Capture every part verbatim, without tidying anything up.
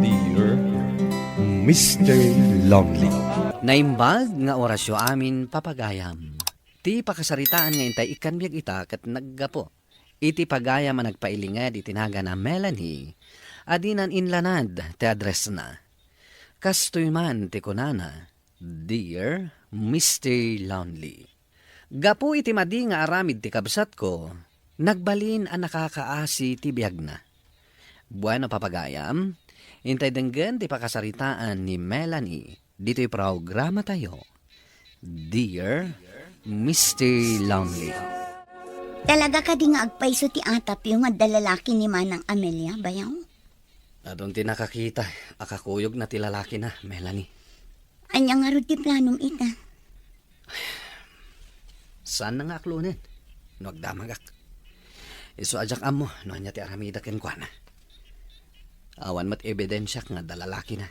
Dear Mister Lonely. Naimbag nga orasyo amin, papagayam. Ti pakasaritaan nga intay ikkan biag ita ket naggapu iti pagayam a nagpailinged iti nagan a Melanie a dinan inlanad ti addressna. Kastoy man ti kunana, "Dear Mister Lonely, gapu iti madi nga aramid ti kabsatko, nagbalin a nakakaasi ti biagna." Bueno, papagayam, intay denggen ti pakasaritaan ni Melanie ditoy programatayo, Dear Mister Lonely. Talaga kadi nga agpayso ti atapyo nga adda lalaki ni Manang Amelia, bayaw? Adun ti nakakita a kakuyogna ti lalakina, Melanie. Ania ngarud ti planom ita? Saanna nga aklonen no agdamagak. Isu a diak ammo no ania ti aramida kenkuana. Awan met ebidensiak nga adda lalakina.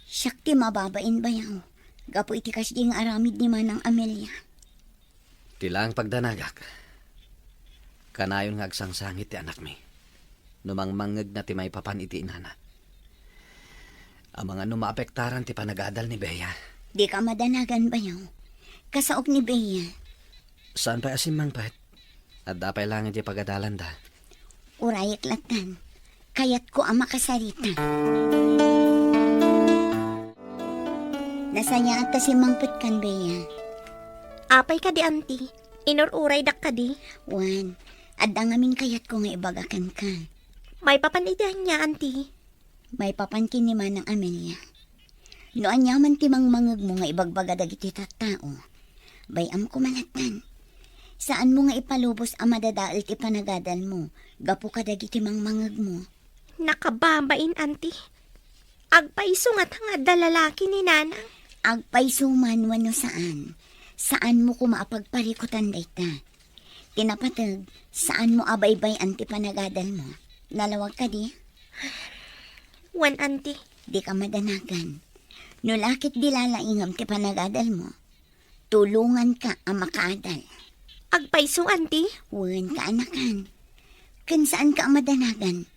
Siak ti mababain, bayaw, gapu iti kasdi nga aramid ni Manang Amelia. Ti laeng pagdanagak, kanayon nga agsangsangit ti anakmi no mangmangngegna ti maipapan iti inana. Amangan no maapektaran ti panagadal ni Bea. Dika madanagan, bayaw. Kasaok ni Bea. Saan pay a simmangpet? Adda pay laeng idiay pagadalanda. Urayek lattan. Kayatko a makasarita. Nasayaat ta simmangpetkan, Bea. Apay kadi, Auntie? Inur-uraydak kadi? Wen, adda ngamin kayatko nga ibaga kenka. Maipapan iti ania, Auntie? Maipapan ken ni Manang Amelia. No aniaman ti mangmangngegmo nga ibagbaga dagiti tattao, bay-am koma lattan. Saanmo nga ipalubos a madadael ti panagadalmo gapu kadagiti mangmangngegmo. Nakababain, Auntie. Agpayso ngata nga adda lalaki ni Nanang. Agpayso man wenno saan, saanmo koma a pagparikutan dayta. Ti napateg, saanmo a baybay-an ti panagadalmo. Nalawag kadi? Wen, Auntie. Dika madanagan. No la ket di lalaingem ti panagadalmo, tulonganka a makaadal. Agpayso, Auntie? Wen, kaanakan. Ken saanka a madanagan.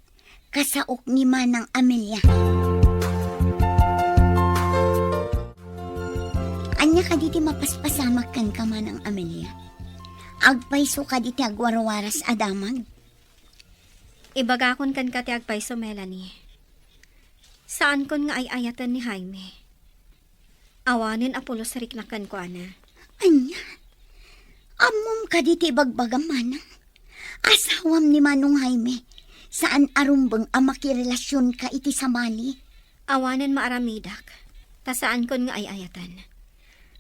Kasaok ni Manang Amelia. Ania kadi ti mapaspasamak kenka, Manang Amelia? Agpayso kadi ti agwarwaras a damag? Ibagakon kenka ti agpayso, Melanie. Saankon nga ay-ayaten ni Jaime. Awanen a pulos rikna kenkuana. Ania? Ammom kadi ti ibagbagam, Manang? Asawam ni Manong Jaime. Saan a rumbeng a makirelasionka iti sabali. Awanen maaramidak, ta saankon nga ay-ayatan.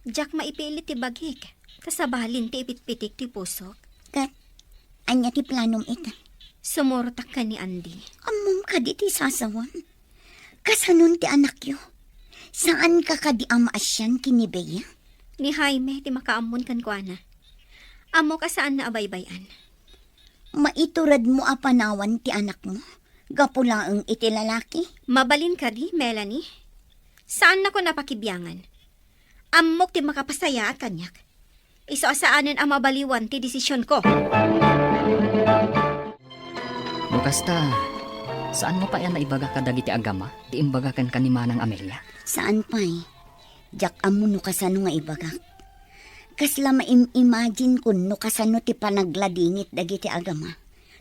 Diak maipilit ti bagik, ta sabalin ti ipitpitik ti pusok. Ket, ania ti planom ita? Sumurotak ken ni Andy. Ammom kadi ti sasawam? Kasanon ti anakyo? Saanka kadi a maasian ken ni Bea? Ni Jaime ti makaammon kenkuana. Ammok a saanna a baybay-an. Maituredmo a panawan ti anakmo gapu laeng iti lalaki? Mabalin kadi, Melanie? Saannakon a pakibiangan. Ammok ti makapasayaat kaniak. Isu a saanen a mabaliwan ti desisionko. No kasta, saanmo pay a naibaga kadagiti agama ti imbaga kenka ni Manang Amelia? Saan pay. Diak ammo no kasano nga ibagak. Kasla maim-imagine-kon no kasano ti panagladingit dagiti agama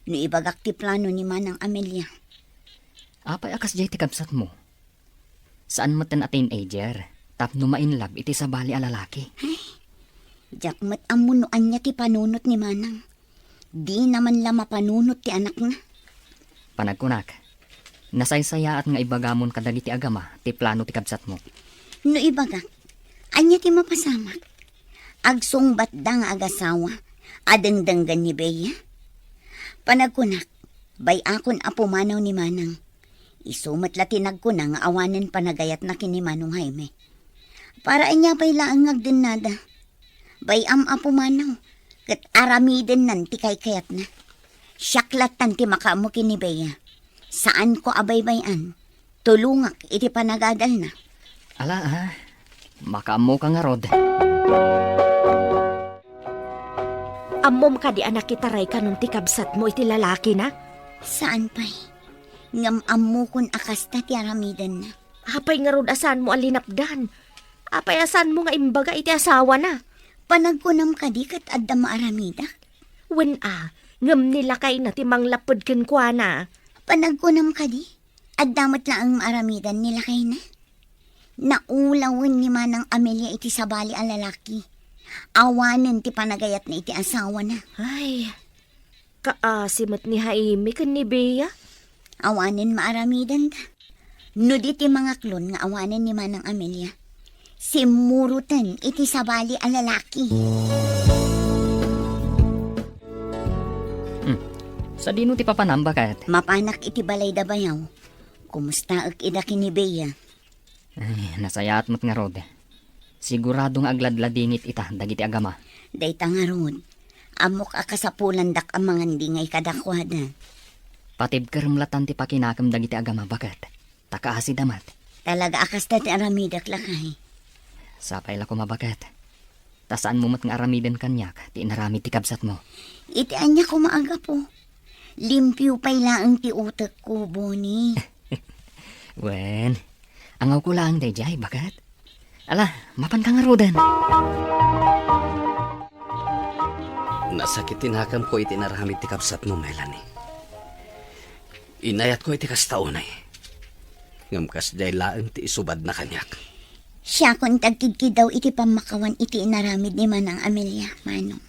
no ibagak ti plano ni Manang Amelia. Apay a kasdiay ti kabsatmo? Saan metten a teenager tapno ma-in love iti sabali a lalaki. Ay, diak met ammo no ania ti panunot ni Manang. Dina man la mapanunot ti anakna. Panagkunak, nasaysayaat nga ibagamon kadagiti agama ti plano ti kabsatmo. No ibagak, ania ti mapasamak? Agsungbatda nga agasawa a dengdenggen ni Bea? Panagkunak, bay-akon a pumanaw ni Manang. Isu met la ti nagkuna nga awanen panagayatna ken ni Manong Jaime. Para ania pay laeng nga agdennada? Bay-am a pumanaw, ket aramidennan ti kaykayatna. Siak lattan ti makaammo ken ni Bea. Saanko a baybay-an. Tulongak iti panagadalna. Ala, a. Makaammoka ngarud. Ammom kadi a nakitaraykanon ti kabsatmo iti lalakina? Saan pay. Ngem ammokon a kasta ti aramidenna. Apay ngarud a saanmo a linapdan? Apay a saanmo nga imbaga iti asawana? Panagkunam kadi ket adda maaramidak? Wen a, ngem ni lakayna ti manglapped kenkuana. Panagkunam kadi, adda met laeng maaramidan ni lakayna? Naulawen ni Manang Amelia iti sabali a lalaki. Awanen ti panagayatna iti asawana. Ay, kaasi met ni Jaime ken ni Bea. Awanen maaramidenda. No di ti mangaklon nga awanen ni Manang Amelia, simmuroten iti sabali a lalaki. Hmm. Sadino ti papanam, baket? Mapanak iti balay da bayaw. Kumustaek ida ken ni Bea? Ay, nasayaat met ngarud. Sigurado nga agladladingit ita dagiti agama. Dayta ngarud, ammok a kasapulandak a mangandingay kadakuada. Patibkerem latan ti pakinakem dagiti agama, baket. Ta kaasida met. Talaga a kasta ti aramidek, lakay. Sapay la koma, baket. Ta saanmo met nga aramiden kaniak ti inaramid ti kabsatmo. Iti ania koma a gapu? Limpio pay laeng ti utekko, Boni. Wen, angawko laeng daydiay, baket. Ala, mapanka ngaruden. Nasakit ti nakemko iti inaramid ti kabsatmo, Melanie. Inayatko iti kasta unay. Ngem kasdiay laeng ti isubadna kaniak. Siakon ti agkidkidaw iti pammakawan iti inaramid ni Manang Amelia, Manong.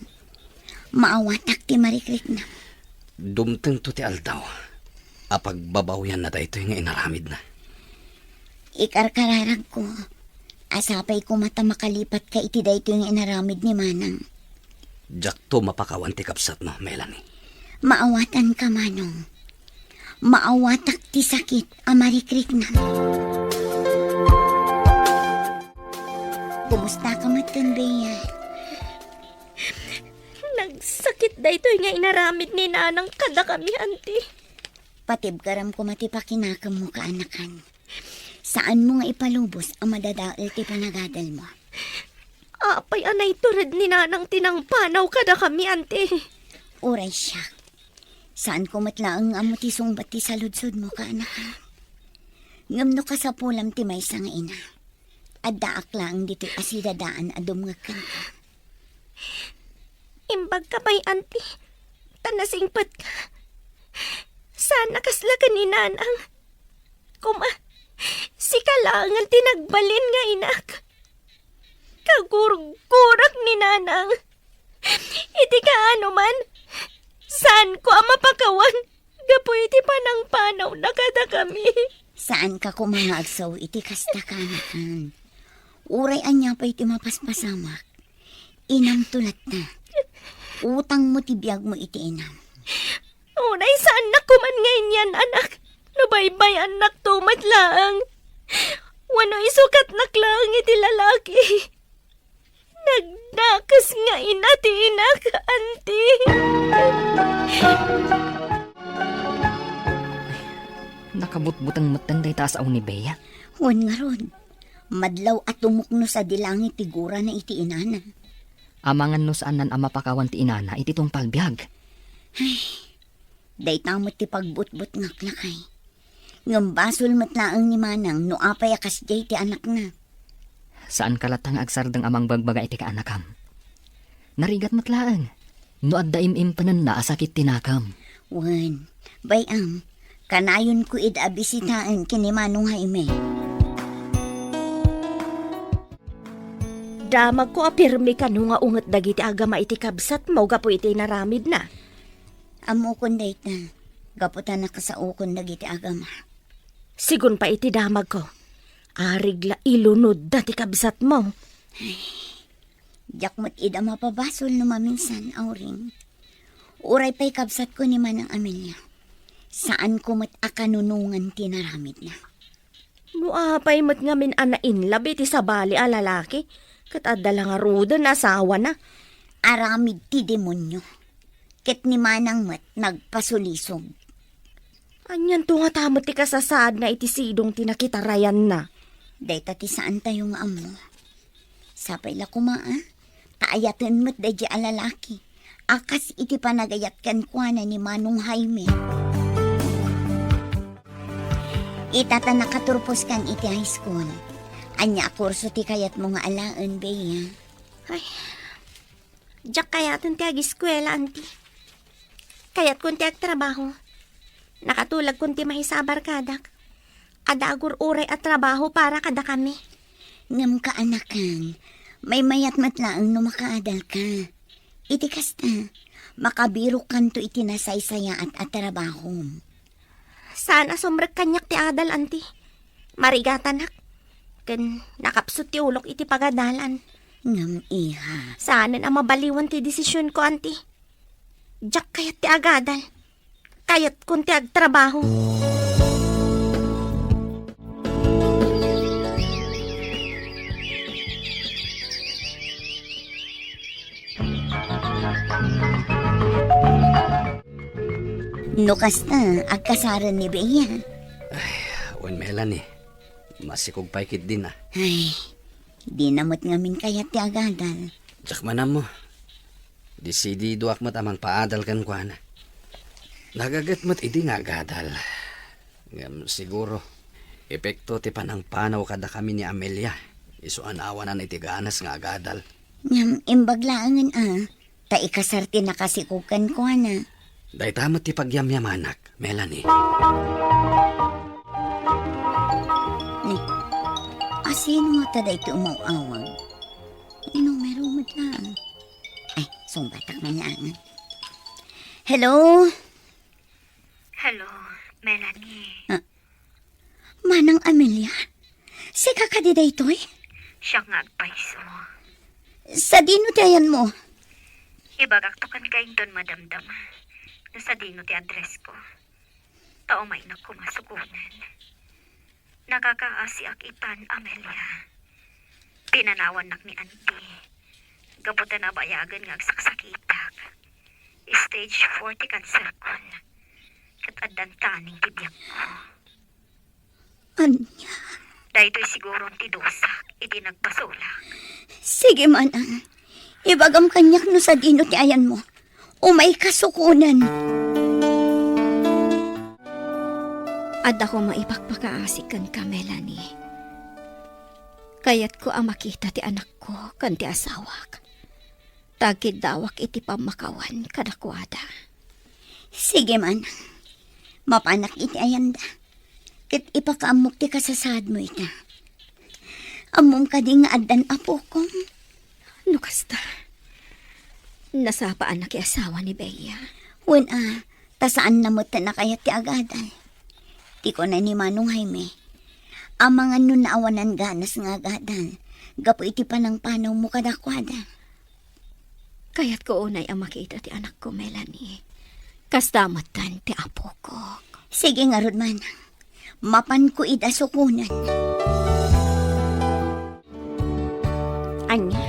Maawatak ti marikriknam. Dumtengto ti aldaw a pagbabawianna daytoy nga inaramidna. Ikarkararagko a sapay koma ta makalipatka iti daytoy nga inaramid ni Manang. Diakto mapakawan ti kabsatmo, Melanie. Maawatanka, Manong. Maawatak ti sakit a marikriknam. Kumustaka metten, Bea? Nagsakit daytoy nga inaramid ni Nanang kadakami, Anti. Patibkerem koma ti pakinakemmo, kaanakan. Saanmo nga ipalubos a madadael ti panagadalmo. Apay a naitured ni Nanang ti nangpanaw kadakami, Anti? Uray siak. Saanko met laeng nga ammo ti sungbat ti saludsodmo, kaanakan. Ngem no kasapulam ti maysa nga ina, addaak laeng ditoy a sidadaan a dumngeg kenka. Imbagka pay, Anti, ta nasingpetka. Saan a kasla ken ni Nanang. Koma, sika laengen ti nagbalin nga inak. Kagurgurak ni Nanang. Iti kaano man, saanko a mapakawan gapu iti panangpanawna kadakami. Saanka koma nga agsao iti kasta, kaanakan. Uray ania pay ti mapaspasamak, inamto latta. Utangmo ti biagmo iti inam. Uray saannak koman nga inyan, anak, no baybay-annakto met laeng. Wenno isukatnak laeng iti lalaki. Nagdakes nga ina ti inak, Anti. Nakabutbuteng metten dayta a sao ni Bea. Wen ngarud, madlaw a tumukno sadi langit ti gurana iti inana. Amangan no saannan a mapakawan ti inana iti tungpal biag. Ay, dayta met ti pagbutbutngak, lakay. Ngem basol met laeng ni Manang no apay a kasdiay ti anakna. Saanka latta nga agsardeng a mangbagbaga iti kaanakam. Narigat met laeng no adda im-impenenna a sakit ti nakem. Wen, bay-am, kanayonko ida a bisitaen ken ni Manong Jaime. Damagko a pirmi kano nga unget dagiti agama iti kabsatmo gapu iti inaramidna. Ammokon dayta, gapu ta nakasaokon dagiti agama. Sigun pay iti damagko, arig la ilunodda ti kabsatmo. Ay, diak met ida mapabasol no maminsan, Auring. Uray pay kabsatko ni Manang Amelia, saanko met a kanunongan ti naramidna. No apay met ngamin a nainlab iti sabali a lalaki, ket adda la ngaruden asawana. Aramid ti demonio. Ket ni Manang met nagpasulisog. Anianto ngata met ti kasasaadna iti sidong ti nakitarayanna? Dayta ti saantayo nga ammo. Sapay la koma, a, ta ayaten met daydiay a lalaki a kas iti panagayat kenkuana ni Manong Jaime. Ita ta nakaturposkan iti high school. Ania a kurso ti kayatmo nga alaen, Bea? Ay, diak kayaten ti agiskuela, anti. Kayatkon ti agtrabaho. Nakatulagkon ti maisa a barkadak. Adda agur-uray a trabaho para kadakami. Ngem kaanakan, maymayat met laeng no makaadalka. Iti kasta, makabirokkanto iti nasaysayaat a trabahom. Saan a sumrek kaniak ti adal, anti. Marigatanak. Ken nakapsut ti ulok iti pagadalan. Ngem, iha. Saanen a mabaliwan ti desisionko, anti. Diak kayat ti agadal. Kayatkon ti agtrabaho. No kasta, agkasaren ni Bea. Ay, wen, Melanie. Masikog pay ketdin a. Ay, dina met ngamin kayat ti agadal. Diak man ammo. Desididoak met a mangpaadal kenkuana. Nagaget met idi nga agadal. Ngem siguro, epekto ti panangpanaw kadakami ni Amelia. Isu a naawanan iti ganas nga agadal. Ngem imbag laengen a, ta ikasar ti nakasikog kenkuana. Dayta met ti pagyamyamanak, Melanie. Ni, asino ngata daytoy umaw-awag? Numero met laeng. Ay, sungbatak man laeng. Hello? Hello, Melanie. Ah, Manang Amelia? Sika kadi daytoy? Siak nga agpayso. Sadino ti ayanmo? Ibagakto kenka inton madamdama no sadino ti addressko. Ta umaynak koma sukonen. Nakakaasiak itan, Amelia. Pinanawannak ni Auntie gapu ta nabayagen nga agsaksakitak. Stage four ti kanserkon. Ket addan taning ti biagko. Ania? Daytoy siguron ti dusak idi nagpasulak. Sige, manang. Ibagam kaniak no sadino ti ayanmo. Umayka sukonen. Adda koma ipakpakaasi kenka, Melanie. Kayatko a makita ti anakko ken ti asawak. Ta agkiddawak iti pammakawan kadakuada. Sige man, mapanak iti ayanda, ket ipakaammok ti kasasaadmo ita. Ammom kadi nga addan apokom? No kasta, nasapa a nakiasawa ni Bea. Wen a, ta saanna met a kayat ti agadal. Ti kuna ni Manong Jaime, amangan no naawanan ganas nga agadal gapu iti panangpanawmo kadakuada. Kayatko unay a makita ti anakko, Melanie. Kasta metten ti apokok. Sige ngarud, manang. Mapanko ida sukonen. Ania?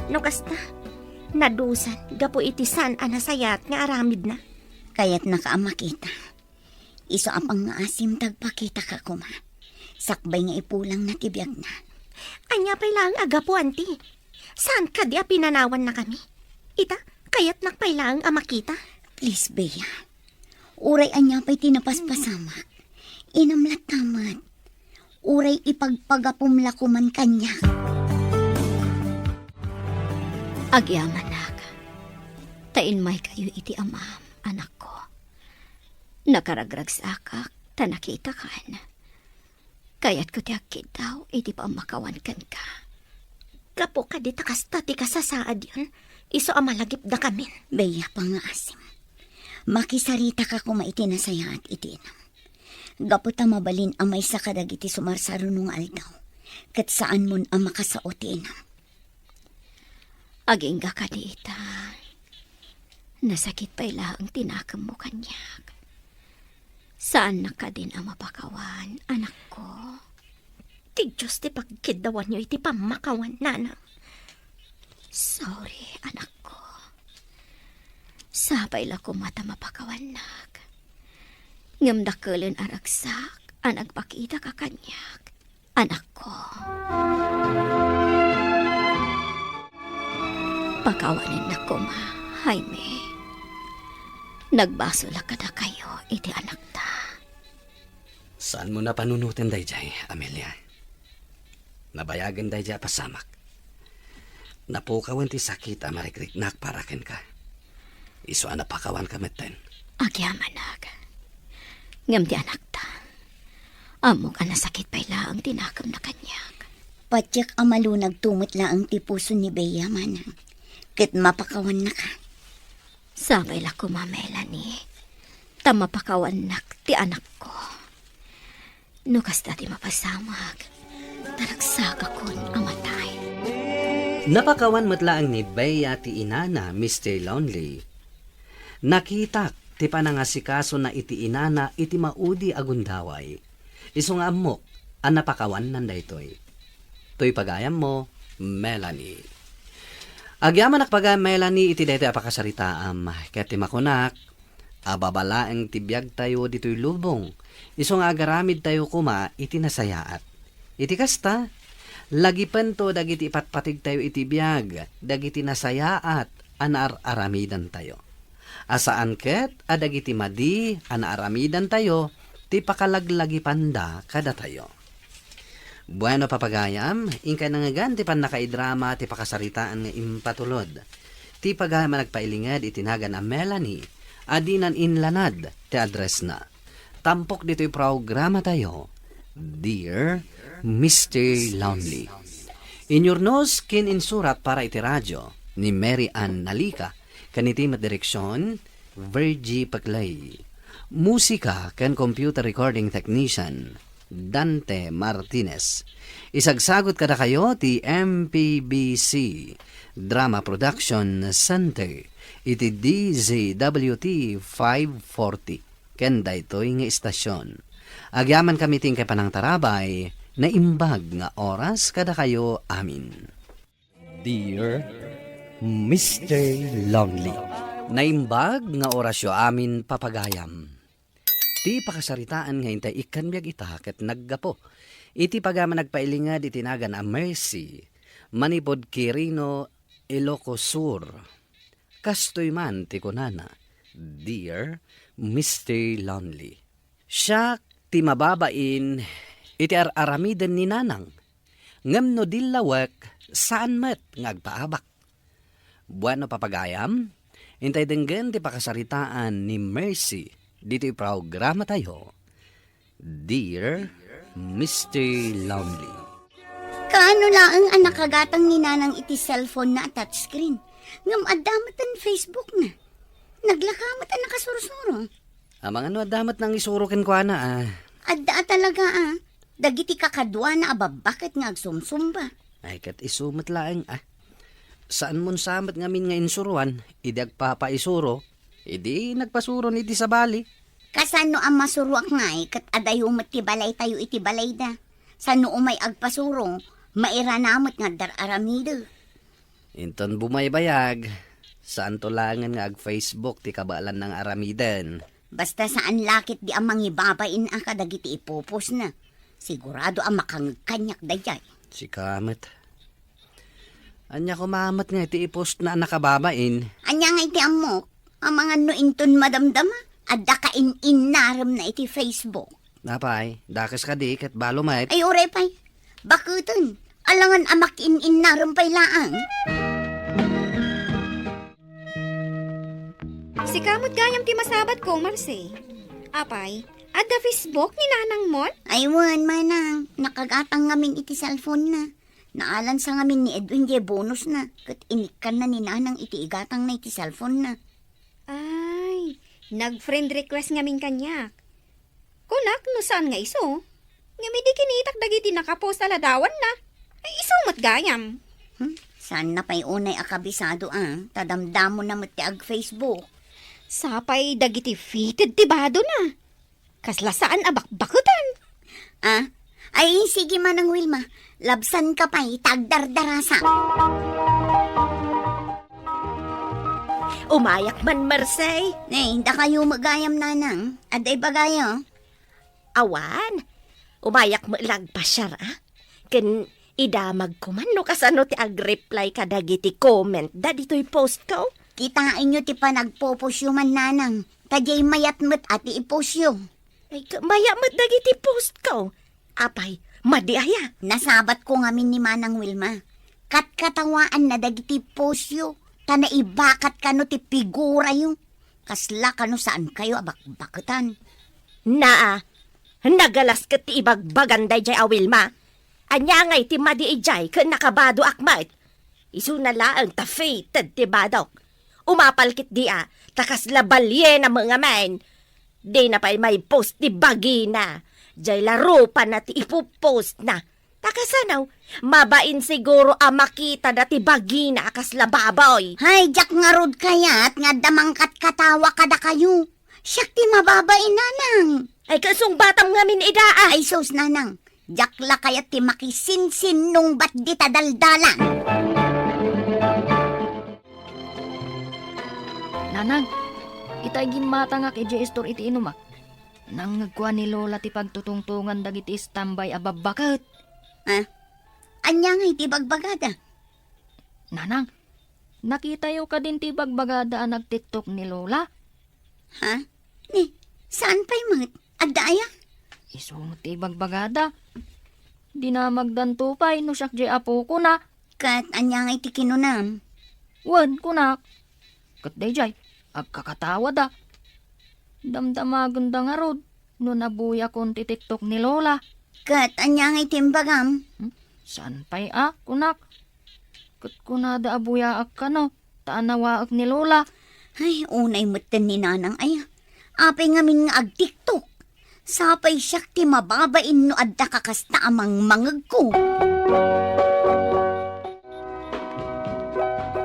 No kasta, nadusan gapu iti saan a nasayaat nga aramidna. Kayatnaka a makita. Isu a pangngaasim ta agpakitaka koma. Sakbay nga ipulangna ti biagna. Ania pay laeng a gapu, anti? Saan kadi a pinanawannakami? Ita, kayatnak pay laeng a makita. Please, Bea. Uray ania pay ti napaspasamak, inam latta met. Uray ipagpagapom la koman kaniak. Agyamanak, ta inmaykayo iti amam, anakko. Nakaragragsakak ta nakitakan. Kayatko ti agkiddaw iti pammakawan kenka. Gapu kadi ta kasta ti kasasaadyon, isu a malagipdakamin. Bea, pangngaasim. Makisaritaka koma iti nasayaat iti inam. Gapu ta mabalin a maysa kadagiti sumarsaruno nga aldaw, ket saanmon a makasao ti inam. Agingga kadi ita. Nasakit pay laeng ti nakemmo kaniak. Saannak kadin a mapakawan, anakko. Ti Dios ti pagkiddawanyo iti pammakawan, nanang. Sorry, anakko. Sapay la koma ta mapakawannak. Ngem dakelen a ragsak a nagpakitaka kaniak. Anakko. Pakawanennak koma, Jaime. Nagbasolak kadakayo iti anakta. Saanmo a panunoten daydiay, Amelia. Nabayagen daydiay a pasamak. Napukawen ti sakit a marikriknak para kenka. Isu a napakawanka metten. Agyamanak. Ngem ti anakta, ammok a nasakit pay laeng ti nakemna kaniak. Patiek a malunagto met laeng ti puso ni Bea, manang, ket mapakawannaka. Sapay la koma, Melanie, ta mapakawannak ti anakko. No kasta ti mapasamak, ta ragsakakon a matay. Napakawan met laeng ni Bea ti inana, Mister Lonely. Nakitak ti panangasikasona iti inana iti maudi a gundaway. Isu nga ammok a napakawannan daytoy. Toy pagayammo, Melanie. Agyamanak pagayam, Melanie, iti daytoy a pakasaritaam, ket ti makunak, ababa laeng ti biagtayo ditoy lubong, isu nga agaramidtayo koma iti nasayaat. Iti kasta, lagipento dagiti ipatpategtayo iti biag, dagiti nasayaat a naar-aramidantayo. A saan ket a dagiti madi a naaramidantayo ti pakalaglagipanda kadatayo. Bueno, papagayam, inkay nangngegan ti pannakaidrama ti pakasaritaan nga impatulod. Ti pagayam a nagpailinged iti nagan a Melanie, a dinan inlanad ti addressna. Tampok ditoy programatayo, Dear Mister Lonely. Inyurnos ken insurat para iti radio ni Mary Ann Nalica, ken iti met direksion, Virgie Paclay. Musika ken computer recording technician, Dante Martinez. Isagsagut kadakayo ti M P B C Drama Production Center iti D Z W T five forty ken daytoy nga istasion. Agyamankami ti inkay panangtarabay, naimbag nga oras kadakayo amin. Dear Mister Lonely. Naimbag nga orasyo amin, papagayam. Ti pakasaritaan nga intay ikkan biag ita ket naggapu iti pagayam a nagpailinged iti nagan a Mercy, manipud Quirino, Ilocos Sur. Kastoy man ti kunana, Dear Mister Lonely. Siak ti mababain iti ar-aramiden ni Nanang, ngem no dillawek, saan met nga agpaabak. Bueno, papagayam, intay denggen ti pakasaritaan ni Mercy ditoy programatayo, Dear Mister Lonely. Kaano laeng a nakagatang ni Nanang iti cellphone na a touchscreen? Ngem adda met Facebook na. Naglaka met a nakasursuro. Amangan no adda met nangisuro kenkuana, ah. Adda a talaga, ah. Dagiti kakaduana a babbaket nga agsumsumba. Ay, ket isu met laeng, ah. Saan mon sa met ngamin nga insuroan, idi agpapaisuro, idi nagpasuron iti sabali. Kasano a masuroak ngay, ket adayo met ti balaytayo iti balayda. Sano umay agpasuro, mairana met nga adda ar-aramidek. Inton bumaybayag, saanto laengen nga ag-Facebook ti kabaelanna nga aramiden. Basta saan la ketdi a mangibabain a kadagiti ipupostna. Sigurado a makangeg kaniak daydiay. Sika met. Ania koma met nga iti ipostna a nakababain? Ania nga iti ammok? Amangan no inton madamdama, adda kain-innaremna iti Facebook. Apay, dakes kadi ket balo met. Ay, uray pay. Baketen, alangan a makiin-innarem pay laeng. Sika met gayam ti masabatko, Marse. Apay, adda Facebook ni nanangmon? Ay, wen, manang. Nakagatang ngamin iti cellphone na. Naalansa ngamin ni Edwin diay bonus na, ket inikkanna ni Nanang iti igatangna iti cellphone na. Ay, nag-friend request ngamin kaniak. Kunak no saan nga isu. Ngem idi kinitak dagiti nakapost a ladawanna, ay isu met gayam. Hmm? Saanna pay unay a kabisado a, ta damdamona met ti ag-Facebook. Sapay dagiti fitted ti badona. Kasla saan a bakbaketan. Ah? Ay, sige, Manang Wilma. Labsanka pay, ta agdardarasak. Umayak man, Marse. Nay, dakayo met gayam, Nanang. Adda ibagayo? Awan. Umayak met la agpasiar, a. Ken idamagko man no kasano ti ag-reply kadagiti comment da ditoy postko. Kitaenyo ti panagpopostyo man, Nanang. Ta diay mayat met a ti ipostyo. Ay, ka-, maya met dagiti postko. Apay, madi aya? Nasabatko ngamin ni Manang Wilma. Katkatawaanna dagiti postyo, ta naibakat kano ti figurayo. Kasla kano saankayo a bakbaketan. Naa, nagalas ket ti ibagbagan daydiay a Wilma. Ania ngay ti madi idiay ken nakabadoak met? Isuna laeng ta fitted ti badok. Umapal ketdi a, ta kasla baliena met ngamin. Dina pay maipost ti bagina. Diay la rupana ti ipopostna. Ta kasano, mabain siguro a makitada ti bagina a kasla baboy. Hay, diak ngarud kayat nga adda mangkatkatawa kadakayo. Siak ti mababain, nanang. Ay, kasungbatam ngamin ida, ah. Ay, sus, nanang. Diak la kayat ti makisinsinnungbat dita daldalan. Nanang, itay gimmatangak idiay istor iti inumak. Nangngegko a ni Lola ti pagtutungtongan dagiti istambay a babbaket. Ah? Ania ngay ti bagbagada? Nanang, nakitayo kadin ti bagbagada a nag-TikTok ni Lola? Ha? Ni, saan pay met? Adda aya? Isu met ti bagbagada. Dinamagdanto pay no siak diay apokona. Ket ania ngay ti kinunam? Wen, kunak. Ket daydiay, agkakatawada. Damdamagenda ngarud no nabuyakon ti TikTok ni Lola. Ket ania ngay ti imbagam? Hmm? Saan pay a, kunak? Ket kunada a buyaak kano, ta anawaek ni Lola. Ay, unay metten ni Nanang aya. Apay ngamin nga ag-TikTok? Sapay siak ti mababain no adda kakasta a mangmangegko.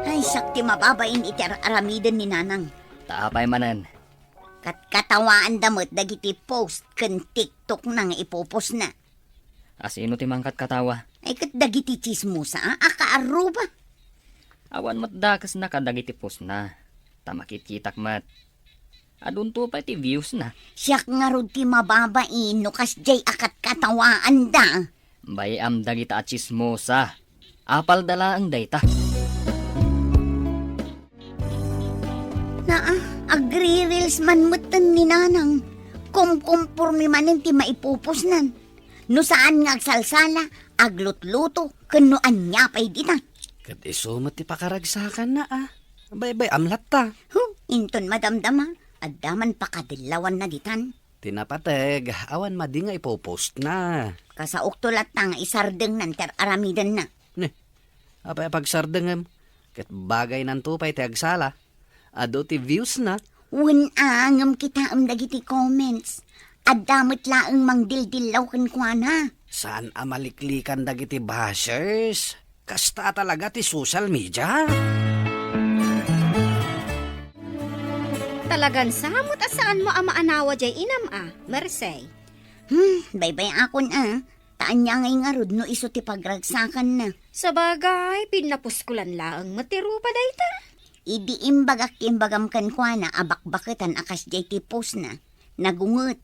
Ay, siak ti mababain iti ar-aramiden ni Nanang. Ta apay manen? Katkatawaanda met dagiti post ken TikTok na nga ipopostna. A sino ti mangkatkatawa? Ay, ket dagiti tsismosa a, a kaarruba. Awan met dakesna kadagiti postna. Ta makitkitak met. Adunto pay ti viewsna. Siak ngarud ti mababain no kasdiay a katkatawaanda. Bay-am dagita a tsismosa. Apalda laeng dayta. Naa, agri-reels man metten ni Nanang. Kumkumpormi manen ti maipupusnan. No saan nga agsalsala, aglutluto, ken no ania pay dita. Ket isu met ti pakaragsakanna, a. Baybay-am latta. Huh, inton madamdama, adda man pakadellawanna ditan. Ti napateg, awan madi nga ipopostna. Kasaokto latta nga isardengnan ti ar-aramidenna. Ne, apay a pagsardengem? Ket bagaynanto pay ti agsala. Adu ti viewsna. Wen a, ngem kitaem dagiti comments. Adda met laeng mangdildillaw kenkuana. Saan a maliklikan dagiti bashers? Kasta talaga ti social media. Talagan samot a saanmo a maanawa diay inam a, Mersey. Hmm, baybay-akon a. Ta ania ngay ngarud no isu ti pagragsakanna? Sabagay, pinnapuskolan laeng met ti rupa dayta. Idi imbagak ti imbagam kenkuana a bakbaketan a kasdiay ti postna, nagunget.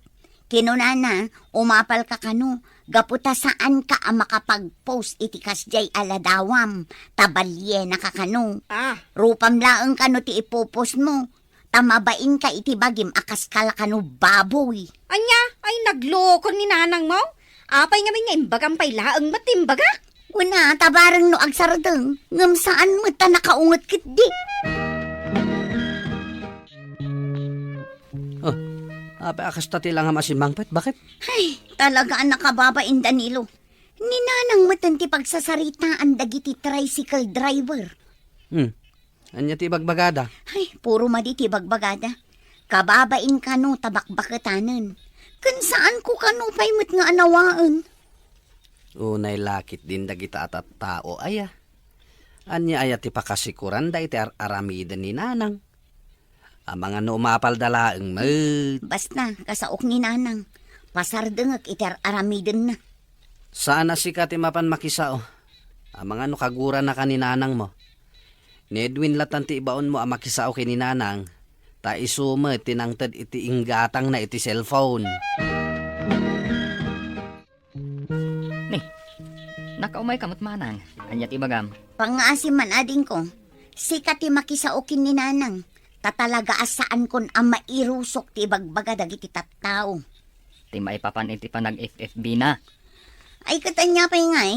Kinunana, umapalka kano, gapu ta saanka a makapag-post iti kasdiay a ladawam, ta balienaka kano. Ah. Rupam laeng kano ti ipopostmo, ta mabainka iti bagim a kas kala kano baboy. Ania? Ay, nagloko ni nanangmo? Apay ngamin nga imbagam pay laeng met ti imbagak? Wen a, ta bareng no agsardeng, ngem saan met ta nakaunget ketdi. Oh, apay a kasta ti langam a simmangpet? Baket? Ay, talaga a nakababain, Danilo. Ni nanang metten ti pagsasaritaan dagiti tricycle driver. Hmm. Ania ti ibagbagada? Ay, puro madi ti ibagbagada. Kababain kano ta bakbaketanen. Ken saanko kano pay met nga anawaen. Unay la ketdin dagita a tattao aya. Ania aya ti pakasikuranda iti ar-aramiden ni nanang? Amangan no umapalda laeng met. Basta, kasaok ni nanang. Pasardengek iti ar-aramidenna. Saan a sika ti mapan makisao. Amangan no kaguranaka ni nanangmo. Ni Edwin latan ti ibaonmo a makisao ken ni nanang, ta isu met ti nangted iti inggatangna iti cellphone. Ni, nakaumayka met manang. Ania ti ibagam? Pangngaasim man, adingko. Sika ti makisao ken ni nanang. Ta talaga a saankon a mairusok ti ibagbaga dagiti tattao. ti maipapan iti panag-F F B na. Ay, ket ania pay ngay?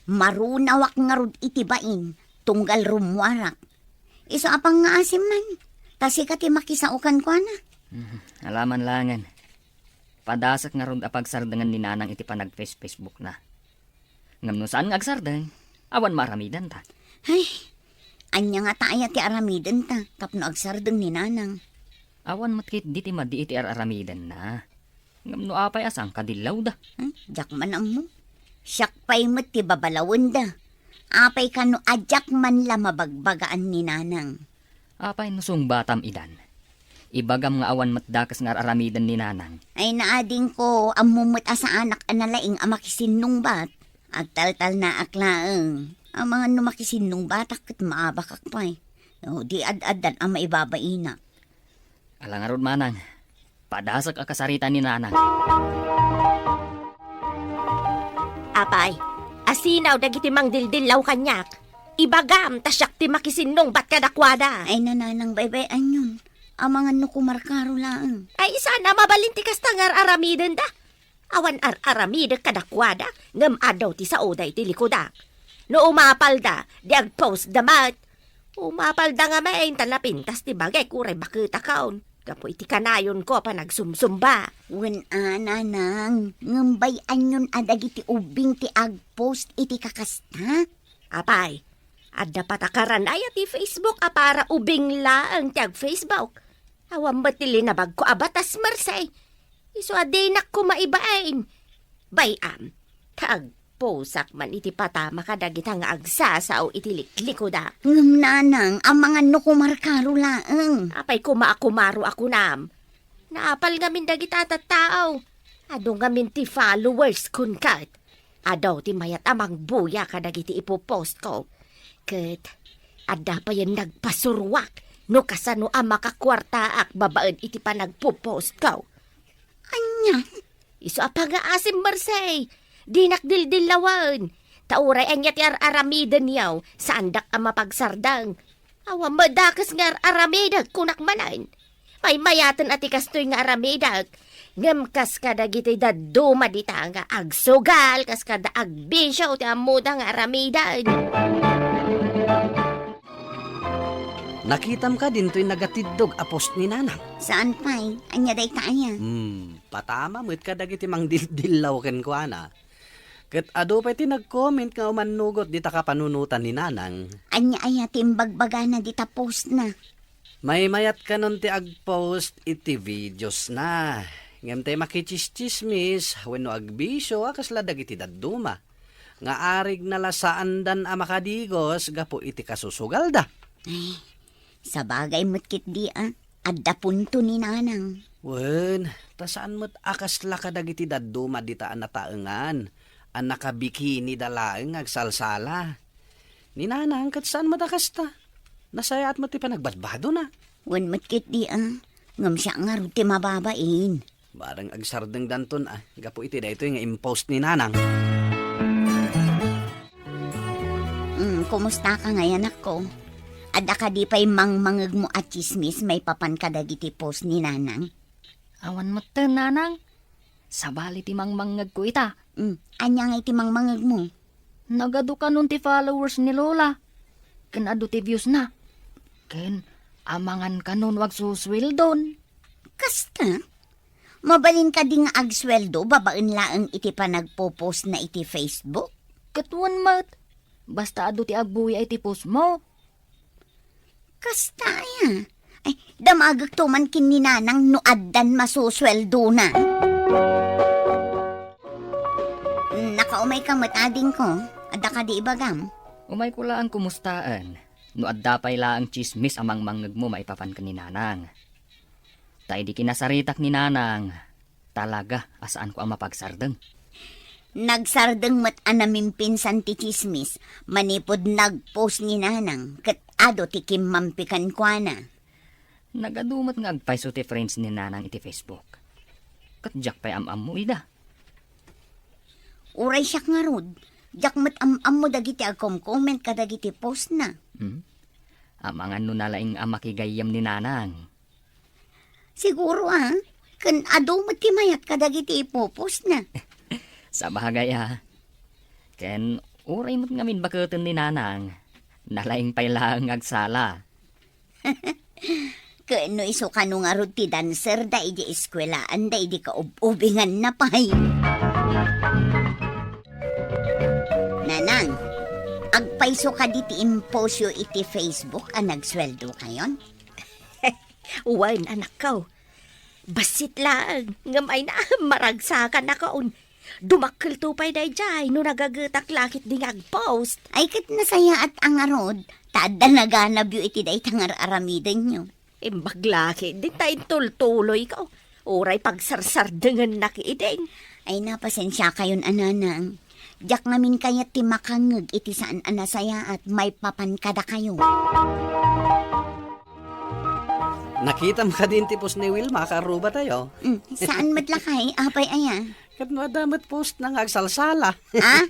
Marunawak ngarud iti bain, tunggal rummuarak. Isu a pangngaasim man, ta sika ti makisao kenkuana. Mhm. Alaman langen. Padasek ngarud a pagsardengen ni Nanang iti panag-Face-, Facebook na. Ngem no saan nga agsardeng, awan maaramidenta. Ay, ania ngata aya ti aramidenta tapno agsardeng ni Nanang? Awan met ketdi ti madi iti ar-aramidenna. Ngem no apay a saan kadillawda? Hmm, diak man ammo. Siak pay met ti babalawenda. Apay kano a diak man la mabagbagaan ni Nanang? Apay no sungbatam idan? Ibagam nga awan met dakes nga ar-aramiden ni Nanang. Ay, naadingko, ammo met a saanak a nalaing a makisinnungbat. Agtaltalnaak laeng. Amangan no makisinnungbatak ket maabakak pay. No, di ad-addan a maibabainak. Ala ngarud, Manang. Padasek a kasarita ni Nanang. Apay, asinaw dagiti mangdildillaw kaniak? Ibagam ta siak ti makisinnungbat kadakuada. Ay, Nanang, baybay-anyon. Amangan no kumarkaro laeng. Ay, saan a mabalin ti kasta nga ar-aramidenda? Awan ar-aramidek kadakuada, ngem adu ti saoda iti likudak. No umapalda, di agpostda met. Umapalda ngamin ta napintas ti bagik uray baketakon gapu iti kanayonko a panagsumsumba. Wen a, Nanang, ngem bay-anyon a dagiti ubbing ti agpost iti kakasta? Apay, adda patakaran aya ti Facebook a para ubbing laeng ti ag-Facebook? Awan met ti linabagko a batas, Marse. Isu a dinak koma ibain. Bay-am, ta agposak man iti patama kadagita nga agsasao iti liklikuda. Ngem, Nanang, amangan no kumarkaro laeng. Apay koma a kumaro a kunam? Naapal ngamin dagita a tattao. Adu ngamin ti followers kon ket. Adu ti mayat a mangbuya kadagiti ipopostko. Ket adda payen nagpasuruak no kasano a makakuartaak babaen iti panagpopostko. Ania? Isu a pangngaasim, Marse. Dinak dildillawen. Ta uray ania ti ar-aramidenyo, saandak a mapagsardeng. Awan met dakes nga ar-aramidek, kunak manen. Maymayaten a ti kastoy nga aramidek. Ngem kas kadagiti dadduma dita nga agsugal, kas kada agbisio ti ammoda nga aramiden. Nakitam ka dintoy nagatiddog a post ni Nanang? Saan pay? Ania dayta aya? Hmm, patama met kadagiti mangdildillaw kenkuana. Ket adu pay ti nag-comment nga umannugot dita kapanunotan ni Nanang. Ania aya ti imbagbagana dita post na? Maymayat kanon ti agpost iti videos na. Ngem tay makichischismis wenno agbisio a kasla dagiti dadduma nga arigna la saandan a makadigos gapu iti kasusugalda. Ay, sabagay met ketdi a, adda punto ni Nanang. Wen, ta saan met a kasla kadagiti dadduma dita a nataengan a nakabikinida laeng nga agsalsala. Ni Nanang ket saan met a kasta. Nasayaat met ti panagbadbadona. Wen met ketdi a, ngem siak ngarud ti mababain. Bareng agsardengdanton a, gapu iti daytoy nga impost ni Nanang. Mm, kumusta ka ngay, anakko? Adda kadi pay mangmangegmo a tsismis maipapan kadagiti post ni Nanang? Awan metten, Nanang. Sabali ti mangmangngegko ita. Mm, ania ngay ti mangmangegmo? Nagadu kanon ti followers ni Lola. Ken adu ti views na. Ken amangan kanon no agsusueldon. Kasta? Mabalin kadi nga agsueldo babaen laeng iti panagpo-post na iti Facebook? Ket wen met. Basta adu ti agbuya iti post mo. Kasta aya? Ay, damagekto man ken ni Nanang no addan masusueldona. Nakaumay ka met, adingko. Adda kadi ibagam? Umayko laeng kumustaen. No adda pay laeng tsismis a mangmangngegmo maipapan ken ni Nanang. Ta idi kinasaritak ni Nanang, talaga a saanko a mapagsardeng. Nagsardeng met a namimpinsan ti tsismis manipud nag-post ni Nanang ket adu ti kimmampi kenkuana. Nagadu met nga agpayso ti friends ni Nanang iti Facebook. Ket diak pay am-ammo ida. Uray siak ngarud, diak met am-ammo dagiti agkom-comment kadagiti post na. Hmm? Amangan no nalaing a makigayyem ni Nanang. Siguro, a. Ken adu met ti mayat kadagiti ipupostna. Sabagay a. Ken uray met ngamin baketen ni Nanang, nalaing pay laeng nga agsala. Ken no isu kano ngarud ti dancerda idiay eskuelaanda idi kaub-ubinganna pay. Nanang, agpayso kadi ti impostyo iti Facebook a nagsueldokayon? Wen, anakko. Bassit laeng, ngem ay na, maragsakanakon. Dumakkelto pay daydiay no nagagetak la ketdi nga agpost. Ay, ket nasayaat a ngarud, ta adda naganabyo iti dayta nga ar-aramidenyo. Imbag la ketdin ta intultuloyko. Uray pagsarsardengennak idin. Ay, napasensiakayon a Nanang. Diak ngamin kayat ti makangngeg iti saan a nasayaat maipapan kadakayo. Nakitam kadin ti post ni Wilma, karubatayo? Mm, saan met lakay? Apay aya? Ket no adda met postna nga agsalsala. Ah?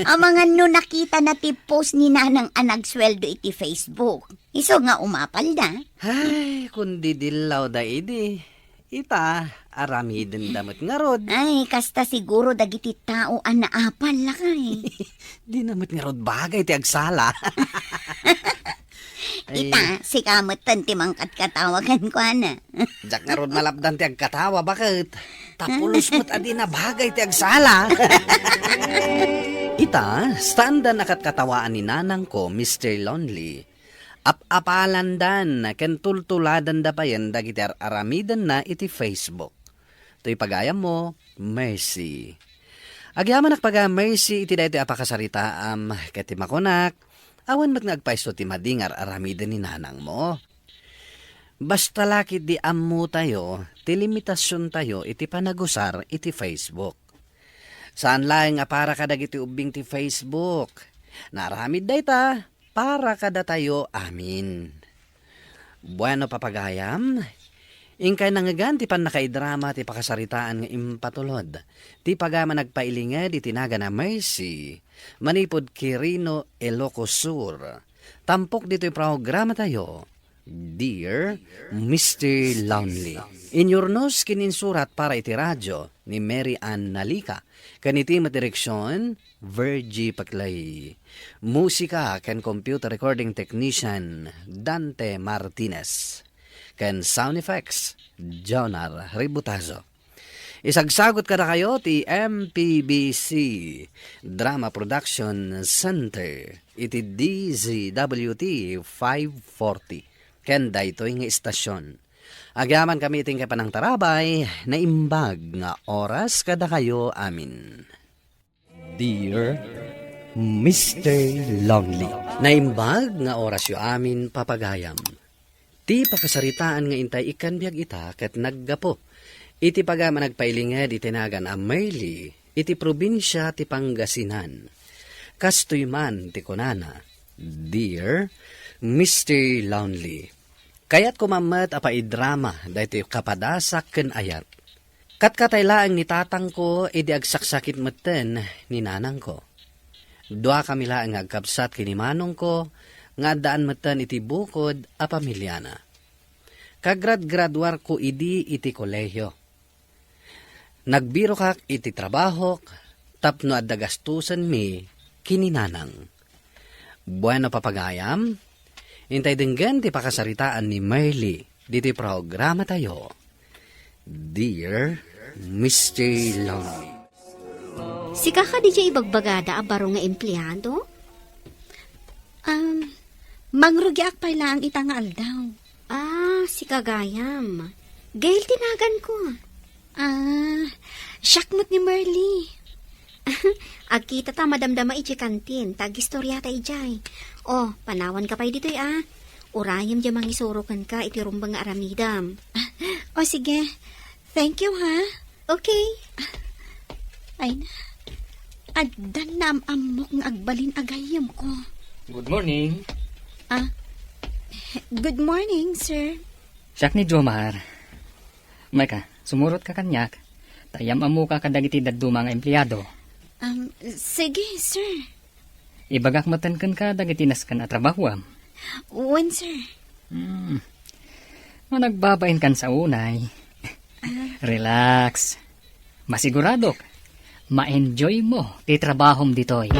Amangan no nakitana ti post ni Nanang a nagsueldo iti Facebook. Isu nga umapalda. Ay, kun didillawda idi. Ita, aramidenda met ngarud. Ay, kasta siguro dagiti tao a naapal, lakay. Dina met ngarud bagay ti agsala. Ay. Ita, sika metten ti mangkatkatawa kenkuana. Diak ngarud malapdan ti agkatawa, baket ta pulos met a dina bagay ti agsala. Ita, saandan a katkatawaan ni nanangko, Mister Lonely. Ap-apalandan ken tultuladanda payen dagiti ar-aramidenna iti Facebook. Toy pagayammo, Mercy. Agyamanak paga, Mercy, iti daytoy a pakasaritaam, ket ti makunak, awan met nga agpayso ti madi nga ar-aramiden ni nanangmo. Basta la ketdi ammotayo ti limitasiontayo iti panagusar iti Facebook. Saan laeng a para kadagiti ubbing ti Facebook. Naaramid dayta para kadatayo amin. Bueno, papagayam, inkay nangngegan ti pannakaidrama ti pakasaritaan nga impatulod ti pagayam a nagpailinged iti nagan a Mercy manipud Quirino, Ilocos Sur. Tampok ditoy programatayo, Dear Mister Lonely. Inyurnos ken insurat para iti radio ni Mary Ann Nalica, ken iti met direksion, Virgie Paclay. Musika ken computer recording technician, Dante Martinez. Ken sound effects, Jonar Ributazo. Isagsagut kadakayo ti M P B C Drama Production Center iti D Z W T five forty. Ken daytoy nga istasyon. Agyamankami iti inkay panangtarabay, naimbag nga oras kadakayo amin. Dear Mister Lonely. Naimbag nga orasyo amin, papagayam. Ti pakasaritaan nga intay ikkan biag ita ket naggapu iti pagayam a nagpailinged iti nagan a Merly iti probinsia ti Pangasinan. Kastoy man ti kunana, Dear Mister Lonely. Kayatko man met a paidrama daytoy kapadasak ken ayat. Katkatay laeng ni tatangko idi agsaksakit metten ni nanangko. Duakami laeng nga agkabsat ken ni manongko nga addaan metten iti bukod a pamiliana. Kagradgraduarko idi iti kolehio. Nagbirokak iti trabahok tapno adda gastusenmi ken ni nanang. Bueno, papagayam, intay denggen ti pakasaritaan ni Merly ditoy programatayo, Dear Mister Lonely. Sika kadi diay ibagbagada a baro nga empleado? Um, mangrugiak pay laeng ita nga aldaw. Ah, sika gayam. Gail ti naganko. Ah, siak met ni Merly. Agkitata madamdama idiay kantin, ta agistoriata idiay. O, panawanka pay ditoy, a. Urayem diay mangisuro kenka iti rumbeng nga aramidem. O, sige. Thank you, ha? Okay. Ay na. Addan naam-ammok nga agbalin a gayyemko. Good morning. Ah, good morning, sir. Siak ni Jomar. Mayka, sumurotka kaniak. Ta yam-ammoka kadagiti dadduma nga empleado. Um, sige, sir. Ibagak metten kenka dagiti nasken a trabahoam. Wen, sir. Hmm. Managbabain kan sa unay. Relax. Masiguradok, ma-enjoy mo ti trabahom ditoy.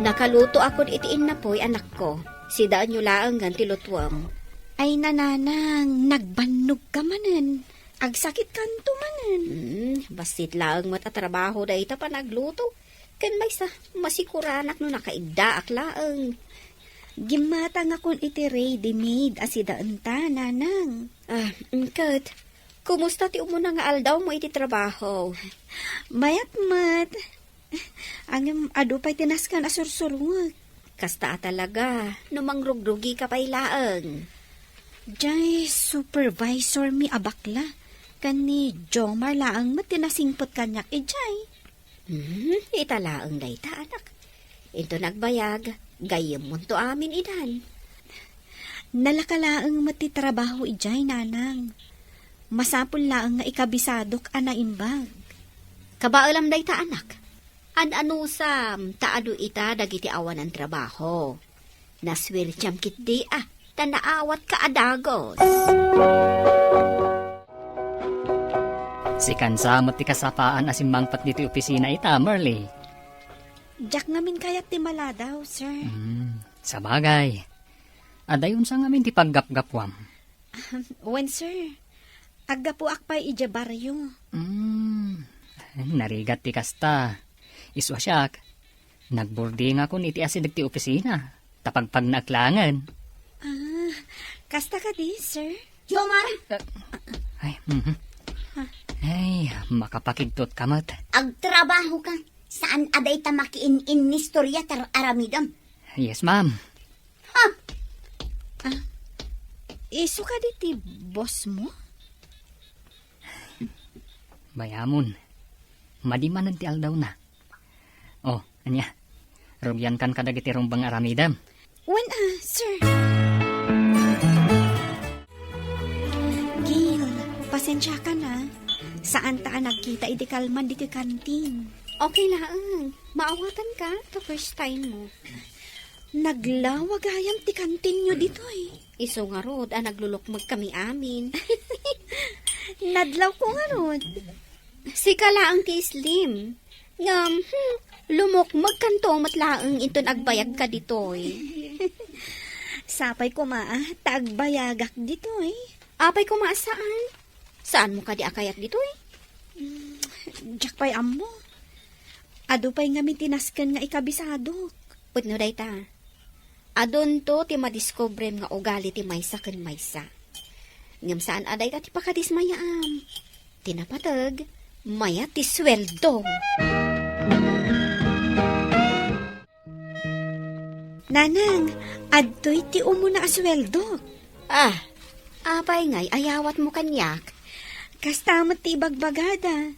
Nakaluto akon iti innapoy, anakko. Sidaenyo laengen ti lutuem. Ay, nanang, nagbannogka manen. Agsakitkanto manen. Hmm, bassit laeng met a trabaho dayta panagluto. Ken maysa, masikuranak no nakaiddaak laeng. Gimmatangakon iti ready-made a sidaenta, nanang. Ah, mm, ket, kumusta ti umuna nga aldawmo iti trabaho? Mayat met. Ngem adu pay ti nasken a sursuruek. Kasta a talaga, no mangrugrugika pay laeng. Jay, supervisor mi a bakla. Ken ni Jomar laeng met ti nasingpet kaniak idiay. Hmm, ita laeng dayta, anak. Inton agbayag, gayyemmonto amin idan. Nalaka laeng met ti trabaho idiay, nanang. Masapul laeng nga ikabisadok a naimbag. Kabaelam dayta, anak. An-anusam, ta adu ita dagiti awanan trabaho. Nasuertiam ketdi a, ta naawatka a dagus. Sikan sa met ti kasapaan a simmangpet ditoy opisina ita, Merly. Diak ngamin kayat ti maladaw, sir. Hmm, sabagay. Adayon sa ngamin ti paggapgapuam. Wen, sir. Aggapuak pay idiay barrio. Hmm, narigat ti kasta. Isu a siak, nagburdingakon iti asideg ti opisina, ta pagpagnaak laengen. Ah, kasta kadi, sir? Jomar! Ay, mhm. Ay, makapakigtot ka met. Agtrabaho ka. Saan a dayta makiin-innistorya ti ar-aramidem. Yes, ma'am. Ha? Ah, isu kadi ti boss mo? Bayamon. Madi manen ti aldawna. Oh, ania? Rugiankan kadagiti rumbeng aramidem. Wen, ah, sir. Gail, pasensiakan, ah. Saanta a nagkita idi kalman ditoy kantin. Okay laeng. Maawatanka ta first time mo. Naglawa gayam ti kantinyo ditoy. Isu ngarud a naglulukmeg kami amin. Nadlawko ngarud. Sika laeng ti slim. Ngem, hmm, lumukmegkanto met laeng inton agbayagka ditoy. Sapay koma a ta agbayagak ditoy. Apay koma a saan? Saanmo kadi a kayat ditoy? Mm, diak pay ammo. Adu pay ngamin ti nasken nga ikabisadok. Pudno dayta. Adunto ti madiskubrem nga ugali ti maysa ken maysa. Ngem saan a dayta ti pakadismayaam. Ti napateg, mayat ti sueldo. Nanang, adtoy ti umuna a sueldok. Ah, apay ngay a yawatmo kaniak? Kasta met ti ibagbagada.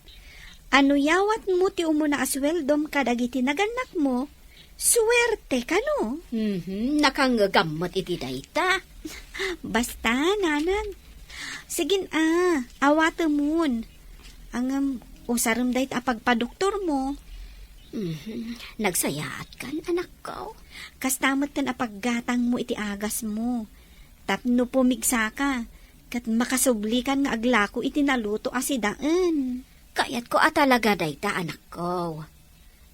A no yawatmo ti umuna a sueldom kadagiti nagannakmo, suerte kano? Mhm, nakangngegam met iti dayta. Basta, nanang. Sige a, awatemon. Ngem, usarem dayta a pagpadoktormo. Mhm, nagsayaatkan, anakko. Kasta metten a paggatangmo iti agasmo. Tapno pumigsaka, ket makasublikan nga aglako iti naluto a sidaen. Kayatko a talaga dayta, anakko.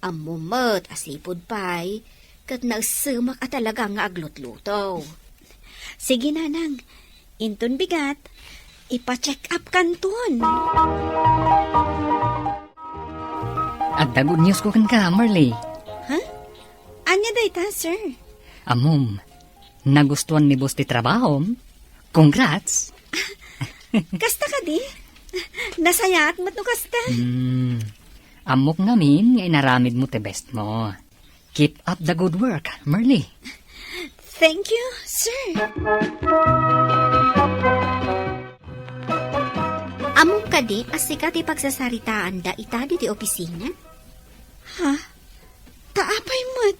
Ammom met a sipud pay, ket naessemak a talaga nga aglutluto. Sige, nanang. Inton bigat, ipa-check up kanton. Adda good news ko kenka, Marley. Ha? Ania dayta, sir? Ammom, nagustuan ni boss ti trabahom. Congrats! Kasta kadi? Nasayaat met no kasta. Hmm. Ammok ngamin nga inaramidmo ti best mo. Keep up the good work, Marley. Thank you, sir. Ammom kadi a sika ti pagsasaritaanda ita ditoy opisina? Ha? Ta apay met?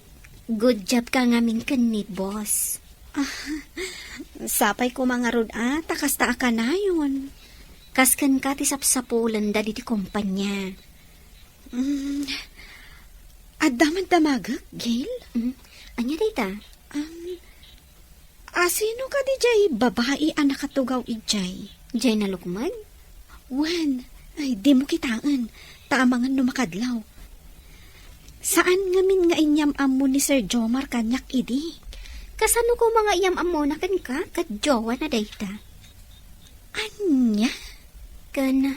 Good job ka ngamin ken ni boss. Ah, sapay koma ngarud a, ta kasta a kanayon. Kas kenka ti sapsapulenda ditoy kompania. Mm, adda man damagek, Gail? Mm, ania dayta? Um, Asino kadi jay babai a nakatugaw idiay? Jay nalukmeg? Wen, ay, dimo kitaen, ta amangan no makadlaw. Saan ngamin nga inyam-ammo ni Sir Jomar kaniak idi? Kasano koma nga inyam-ammona kenka ket jowana dayta? Ania? Ken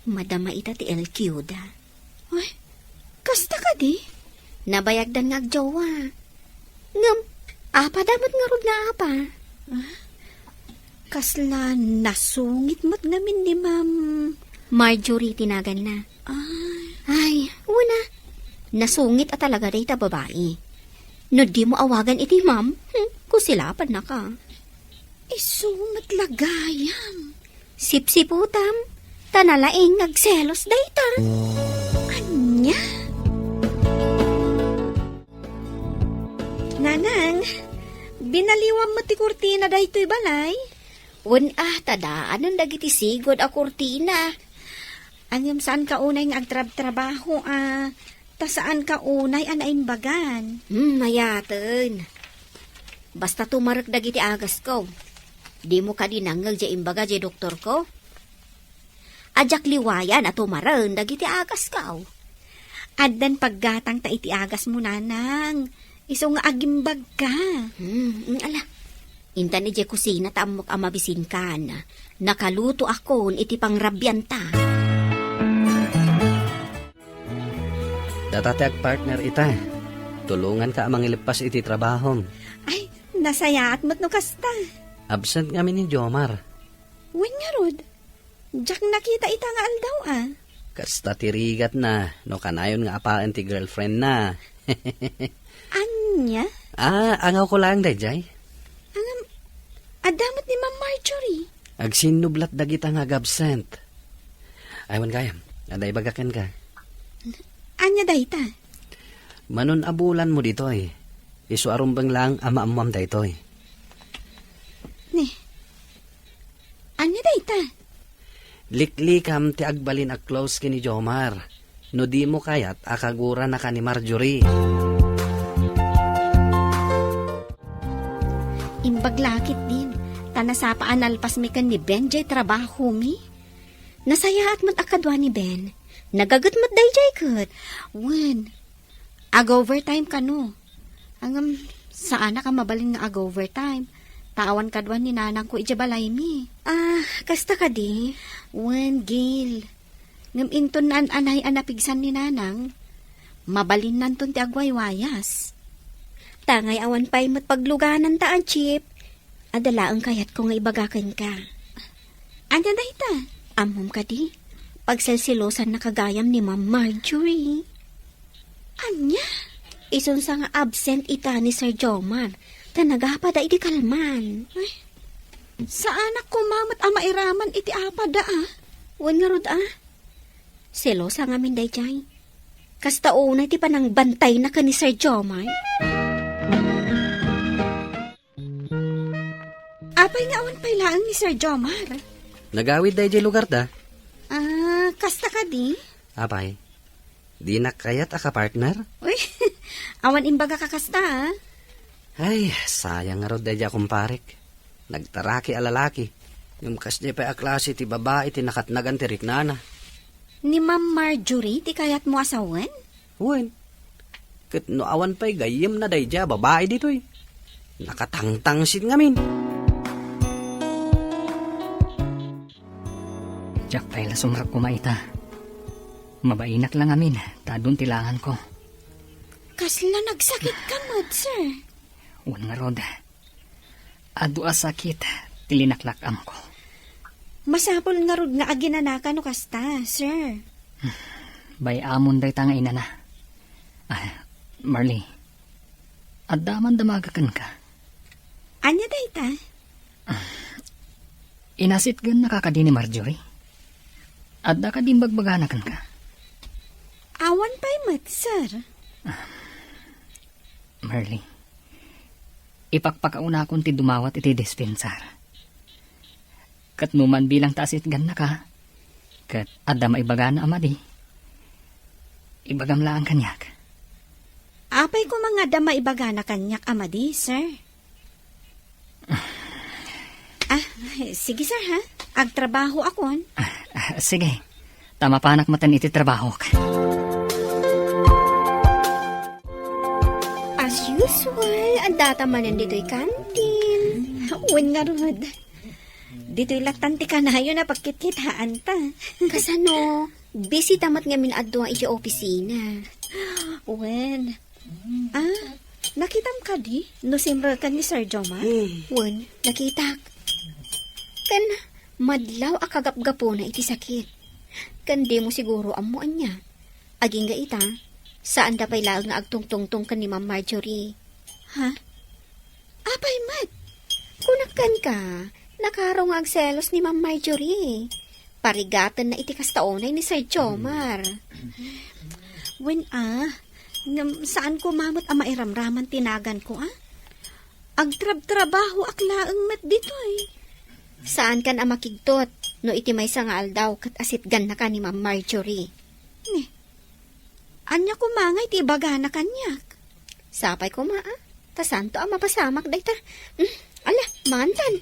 madama ita ti L Q da. Ay, kasta kadi? Nabayagdan nga agjowa. Ngem, apada met ngarud nga apa? Ah? Kasla nasungit met ngamin ni Ma'am Marjorie ti naganna. Ay. Ay, wen a. Nasungit a talaga dayta babai. No dimo awagan iti ma'am, hmm, kusilapannaka. Isu met la gayam. Sipsiputam, ta nalaing nga agselos dayta. Ania? Nanang, binaliwam met ti kurtina daytoy balay? Wen a, ta daanen dagiti sigud a kurtina. Ngem saanka unay nga agtrabtrabaho a, ta saanka unay a naimbagan. Hmm, mayaten. Basta tumarek dagiti agasko. Dimo kadi nangngeg jay imbaga jay doktorko? Diak liwayan a tumaren dagiti agasko. Addan paggatangta iti agasmo, nanang. Isu nga agimbagka. Hmm, ala. Intan idiay kusina ta ammok a mabisinkan. Nakalutoakon iti pangrabianta. Data ti agpartner ita. Tulonganka a mangileppas iti trabahom. Ay, nasayaat met no kasta. Absent ngamin ni Jomar. Wen ngarud, diak nakita ita nga aldaw a. Kasta ti rigatna, no kanayon nga apaen ti girlfriendna. Ania? Ah, angawko laeng daydiay. Ngem, adda met ni Ma'am Marjorie. Agsinnublat dagita nga agabsent. Ay, wen gayam, adda ibaga kenka. Ania dayta? Manon a bulanmo ditoy. Isu a rumbeng laeng a maammuam daytoy. Ni, ania dayta? Liklikam ti agbalin a close ken ni Jomar. No dimo kayat a kaguranaka ni Marjorie. Imbag la ketdin, ta nasapa a nalpasmi ken ni Ben jay trabahomi. Nasayaat met a kadua ni Ben. Nagaget met daydiay ket. Wen, ag-overtime kano? Ngem, saanak a mabalin nga ag-overtime. Ta awan kadua ni nanangko idiay balaymi. Ah, kasta kadi? Wen, Gil. Ngem inton naan-anay a napigsan ni nanang, mabalinnanton ti agwaywayas. Tangay awan pay met paglugananta a jeep, adda laeng kayatko nga ibaga kenka. Ania dayta? Ammom kadi, pagselselosannaka gayam ni Ma'am Marjorie. Ania? Isunsa nga absent ita ni Sir Jomar, ta nagapada idi kalman. Ay, saanak koma met a mairaman iti apada a. Wen ngarud a. Selosa ngamin daydiay. Kasta unay ti panangbantayna ken ni Sir Jomar. Apay nga awan pay laeng ni Sir Jomar? Nagawid daydiay lugarda. Ah, kasta kadi? Apay, dinak kayat a kapartner? Uy, awan imbagaka kasta, ah. Ay, sayang ngarud daydiay a kumparek. Nagtaraki a lalaki. Ngem kasdiay pay a klase ti babai ti nakatnagan ti riknana. Ni Ma'am Marjorie ti kayatmo a sawen? Wen. Ket no awan pay gayyemna daydiay a babai ditoy, nakatangtangsit ngamin. Diak pay la sumrek koma ita. Mabainak la ngamin ta adun ti langanko. Kasla nagsakitka met, sir? Wen ngarud, adu a sakit ti linaklak-amko. Masapul ngarud nga aginanaka no kasta, sir. Bay-amon dayta nga inana. Ah, Marley, adda man damaga kenka? Ania dayta? Inasitgannaka kadi ni Marjorie? Adda kadi imbagbagana kenka? Awan pay met, sir. Marley, ipakpakaunakon ti dumawat iti dispensar. Ket no man bilang ta asitgannaka, ket adda maibagana a madi, ibagam laeng kaniak. Apay koma nga adda maibagana kaniak a madi, sir? Ah, sige, sir, ha? Agtrabahoakon. Ah, ah, sige. Ta mapanak maten iti trabahok. As usual, addata manen ditoy kantin. Wen ngarud. Ditoy lattan ti kanayon a pagkitkitaanta. Kasano? Bisita met ngamin adua iti opisina. Wen. Ah, nakitam kadi no simrekan ni Sir Jomar? Hmm. Wen, nakitak. Ken madlaw a kagapgapuna iti sakit. Ken dimo siguro ammo ania. Agingga ita, saanda pay laeng nga agtungtungtong ken ni Ma'am Marjorie. Ha? Apay met? Kunak kenka, nakaro nga agselos ni Ma'am Marjorie. Parigatenna iti kasta unay ni Sir Jomar. Wen a, ngem saan koma met a mairamraman ti naganko, a? Agtrabtrabahoak laeng met ditoy. Saankan a makigtot no iti maysa nga aldaw ket asitgannaka ni Ma'am Marjorie. Ni, ania koma nga iti ibagana kaniak? Sapay koma, a? Ta saanto a mapasamak dayta. Hmm, ala, mangantan.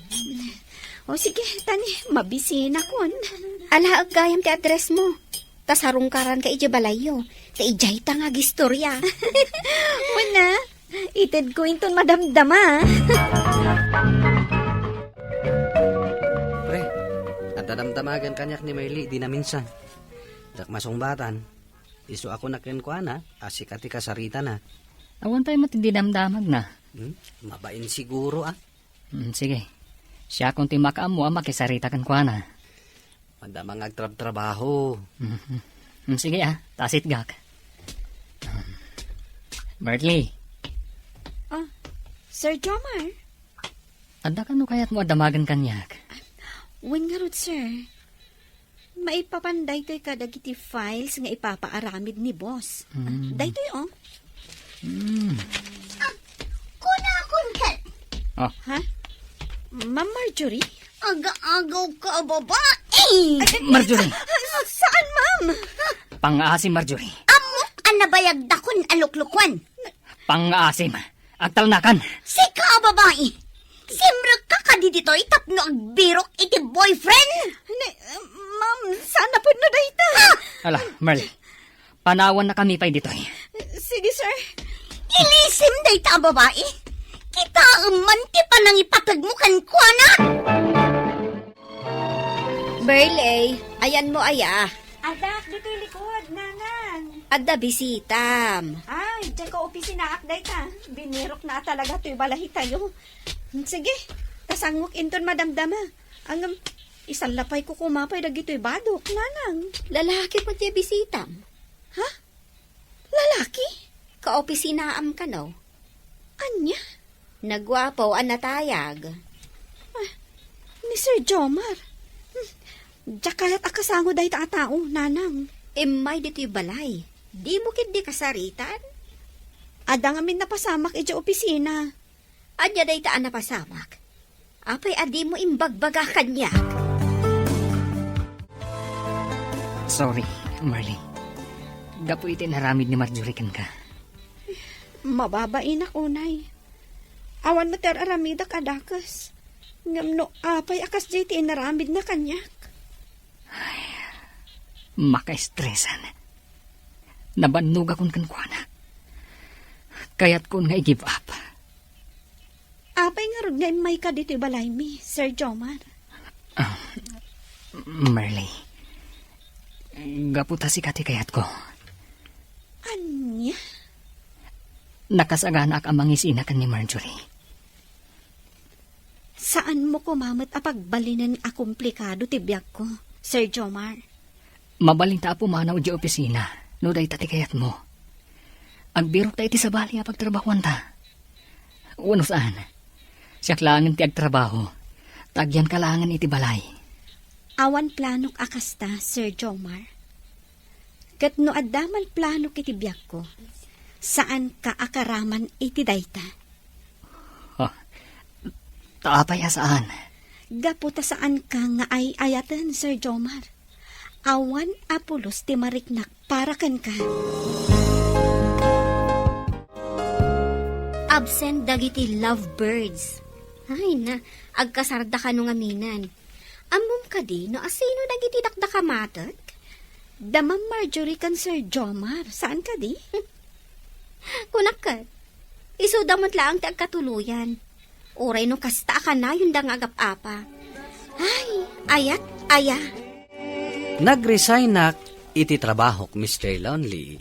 O sige, tani, mabisinakon. Alaek gayam ti address mo. Ta sarungkaranka idiay balayyo. Ta idiayta nga agistorya. Wen a, itedko inton madamdama. Pre, adda damdamagan kaniak ni Marly idi naminsan. Diak masungbatan. Isuakon a kenkuana a sika ti kasaritana. Awan pay met idi damdamagna. Hmm? Mabain siguro, a. Hmm, sige. Siakon ti makaammo a makisarita kenkuana. Madama nga agtrabtrabaho. Mhm. Hmm, sige, a. Ta asitgak. Marly. Ah, Sir Jomar? Adda kano kayatmo a damagen kaniak? Wen ngarud, sir. Maipapan daytoy kadagiti files nga ipapaaramid ni boss. Mm. Daytoy, o. Mm. Kunakon ket. O. Ha? Ma'am Marjorie? Aga-agawka a babai! Ay, Marjorie! Saan, ma'am? Pangngaasim, Marjorie. Ammok a nabayagdakon a luklukuan. Pangngaasim. Agtalnakan. Sika a babai! Simrekka kadi ditoy tapno agbirok iti boyfriend? Ne, ma'am, saan a pudno dayta. Ah! Ala, Marly. Panawannakami pay ditoy. Sige, sir. Ilisim dayta a babai. Kitaem man ti panangipategmo kenkuana. Marly, ayanmo aya? Addaak ditoy likod, nanang. Adda bisitam. Ay, diay kaopisinaak dayta. Binirokna a talaga toy balay tayo. Sige, ta sangok inton madamdama. Ngem, isallapayko koma pay dagitoy badok, nanang. Lalaki met diay bisitam? Ha? Lalaki? Kaopisinaam kano? Ania? Naguapo a natayag. Ah, ni Sir Jomar. Hmm, diak kayat a kasango dayta a tao, nanang. Immay ditoy balay. Dimo ketdi kasaritan? Adda ngamin napasamak idiay opisina. Ania dayta a napasamak? Apay a dimo imbagbaga kaniak? Sorry, Marly. Gapu iti inaramid ni Marjorie kenka. Mababainak unay. Awan met ti ar-aramidak a dakes. Ngem no apay a kasdiay ti inaramidna kaniak? Ay, makaestresan. Nabannogakon kenkuana. Kayatkon nga i-give up. Apay ngarud nga immayka ditoy balaymi, Sir Jomar? Ah, Marly, gapu ta sika ti kayatko. Ania? Nakasaganaak a mangisina ken ni Marjorie. Saanmo koma met a pagbalinen a komplikado ti biagko, Sir Jomar. Mabalinta a pumanaw idiay opisina, no dayta ti kayatmo. Agbirokta iti sabali a pagtrabahoanta. Wenno saan, siak laengen ti agtrabaho, ta agyanka laengen iti balay. Awan planok a kasta, Sir Jomar. Ket no adda man planok iti biagko, saanka a karaman iti dayta. Ha? Ta apay a saan? Gapu ta saanka nga ay-ayaten, Sir Jomar. Awan a pulos ti mariknak para kenka. Absent dagiti lovebirds. Ay na, agkasarda kano ngamin. Ammom kadi no asino dagiti dakdakamatek? Da Ma'am Marjorie ken Sir Jomar, saan kadi? Kunak ket, isuda met laeng ti agkatuloyan. Uray no kasta a kanayonda nga agap-apa. Ay, ayat, aya. Nagresignak iti trabahok, Mister Lonely,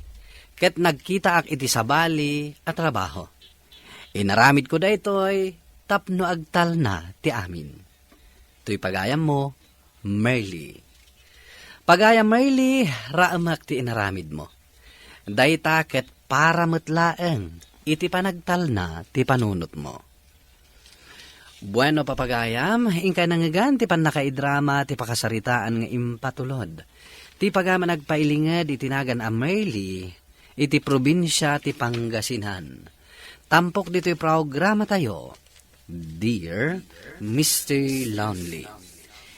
ket nagkitaak iti sabali a trabaho. Inaramidko daytoy tapno agtalna ti amin. Toy pagayammo, Merly. Pagayam Merly, raamek ti inaramidmo. Dayta ket para met laeng iti panagtalna ti panunotmo. Bueno, papagayam, inkay nangngegan ti pannakaidrama ti pakasaritaan nga impatulod. Ti pagayam a nagpailinged iti nagan a Merly, iti probinsia ti Pangasinan. Tampok ditoy programatayo, Dear Mister Lonely.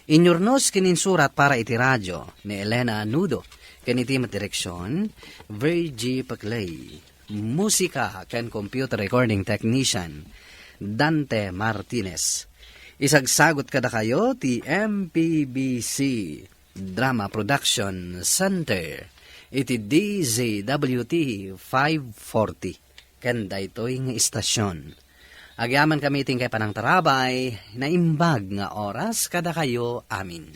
Inyurnos ken insurat para iti radio ni Elena Nudo, ken iti met direksion, Virgie Paclay. Musika ken computer recording technician, Dante Martinez. Isagsagot kadakayo ti M P B C Drama Production Center iti D Z W T five forty ken daytoy nga istasyon. Agyamankami iti inkay panangtarabay, naimbag nga oras kadakayo amin.